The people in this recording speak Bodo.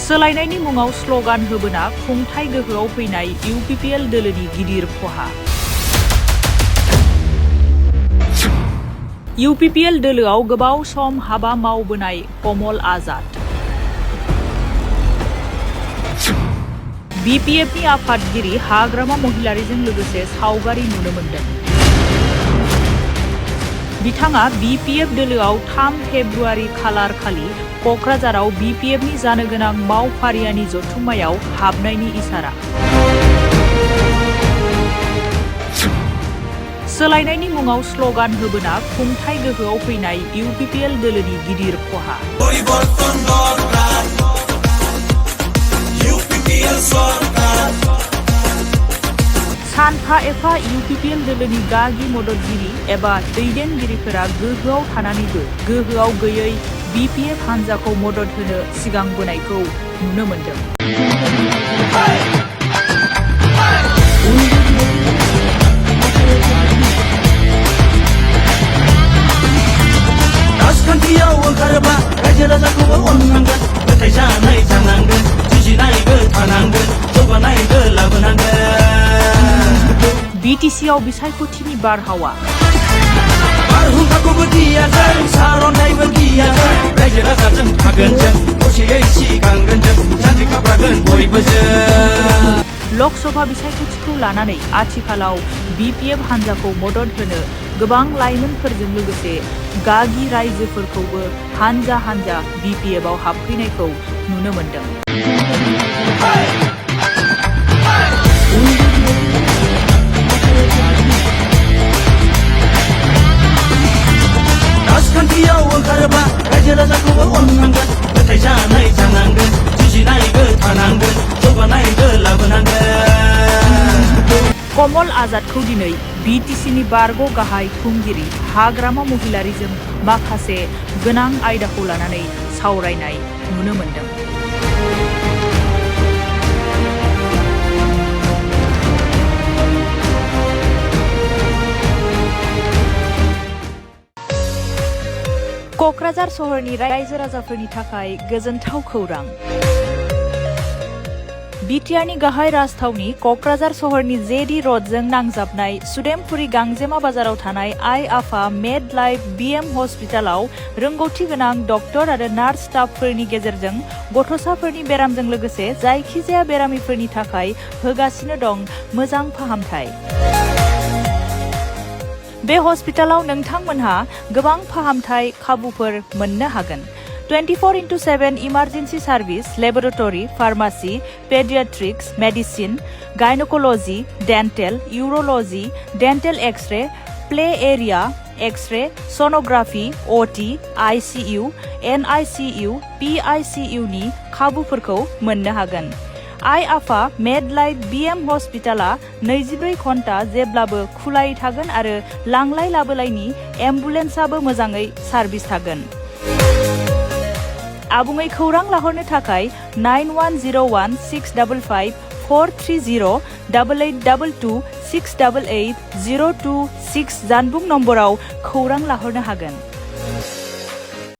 सोलायनायनि मुङाव स्ल'गान होबोना खुंथाय गोहोआव फैनाय UPPL दोलोनि गिदिर खहा। UPPL दोलोआव गोबाव सम हाबा मावबोनाय कमल आजाद। BPFनि आफादगिरि हाग्रामा महिलारिजों लोगोसे सावगारि नुनो मोन्दों। बिथाङा BPF दोलोआव 3 फेब्रुआरि खालार खालि क'क्राझाराव BPFनि जानो गोनां मावफारियानि जथुम्मायाव हाबनायनि इसारा। सोलायनायनि मुङाव स्ल'गान होबोना खुंथाय गोहोआव फैनाय UPPL दोलोनि गिदिर खहा। सानफा एफा UPPL दोलोनि गागि मददगिरि एबा दैदेनगिरिफोरा गोहोआव थानानैबो गोहोआव गैयै BPF हान्जाखौ मदद होनो सिगांबोनायखौ नुनो मोन्दों। राजखान्थियाव ओंखारोब्ला रायजो राजाखौबो अननांगोन, मेथाइ जानाय जानांगोन, जुजिनायबो थानांगोन, जौगानायबो लाबोनांगोन। BTCआव बिसायख'थिनि बारहावा। बारहुंखाखौबो गिया जों, सारन्थाइबो गिया जों, रायजो राजाजों थागोन जों, खौसेयै सिगांगोन जों, सानसे खाफ्रागोन बयबो जों। लकसभा बिसायख'थिखौ लानानै आथिखालाव BPF हान्जाखौ मदद होनो गोबां लाइमोनफोरजों लोगोसे गागि रायजोफोरखौबो हान्जा हान्जा BPFआव हाबफैनायखौ नुनो मोन्दों। राजखान्थियाव ओंखारोब्ला रायजो राजाखौबो अननांगोन, मेथाइ जानाय जानांगोन, जुजिनायबो थानांगोन, जौगानायबो लाबोनांगोन। कमल आजादखौ दिनै BTCनि बारग' गाहाय खुंगिरि हाग्रामा महिलारिजों माखासे गोनां आयदाखौ लानानै सावरायनाय नुनो मोन्दों। क'क्राझार सहरनि रायजो राजाफोरनि थाखाय गोजोनथाव खौरां। बिटिआरनि गाहाय राजथावनि क'क्राझार सहरनि जेडी र'डजों नांजाबनाय सुदेमपुरी गांजेमा बाजाराव थानाय आइ आफा मेड लाइफ BM हस्पिटालाव रोंगौथि गोनां डक्टर आरो नार्स स्टाफफोरनि गेजेरजों गथ'साफोरनि बेरामजों लोगोसे जायखिजाया बेरामिफोरनि थाखाय होगासिनो दं मोजां फाहामथाय। बे हस्पिटालाव नोंथांमोनहा गोबां फाहामथाय खाबुफोर मोननो हागोन। 24/7 emergency service, laboratory, pharmacy, paediatrics, medicine, gynaecology, dental, urology, dental x ray, play area, x ray, sonography, OT, ICU, NICU, PICU नि खाबुफोरखौ मोननो हागोन। आइ आफा मेड लाइफ BM हस्पिटाला 24 घन्टा जेब्लाबो खुलायै थागोन आरो लांलाय लाबोलायनि एम्बुलेन्सआबो मोजाङै सार्भिस थागोन। आबुङै खौरां लाहरनो थाखाय 9101-655-430, 8822-688-026 जानबुं नम्बराव खौरां लाहरनो हागोन।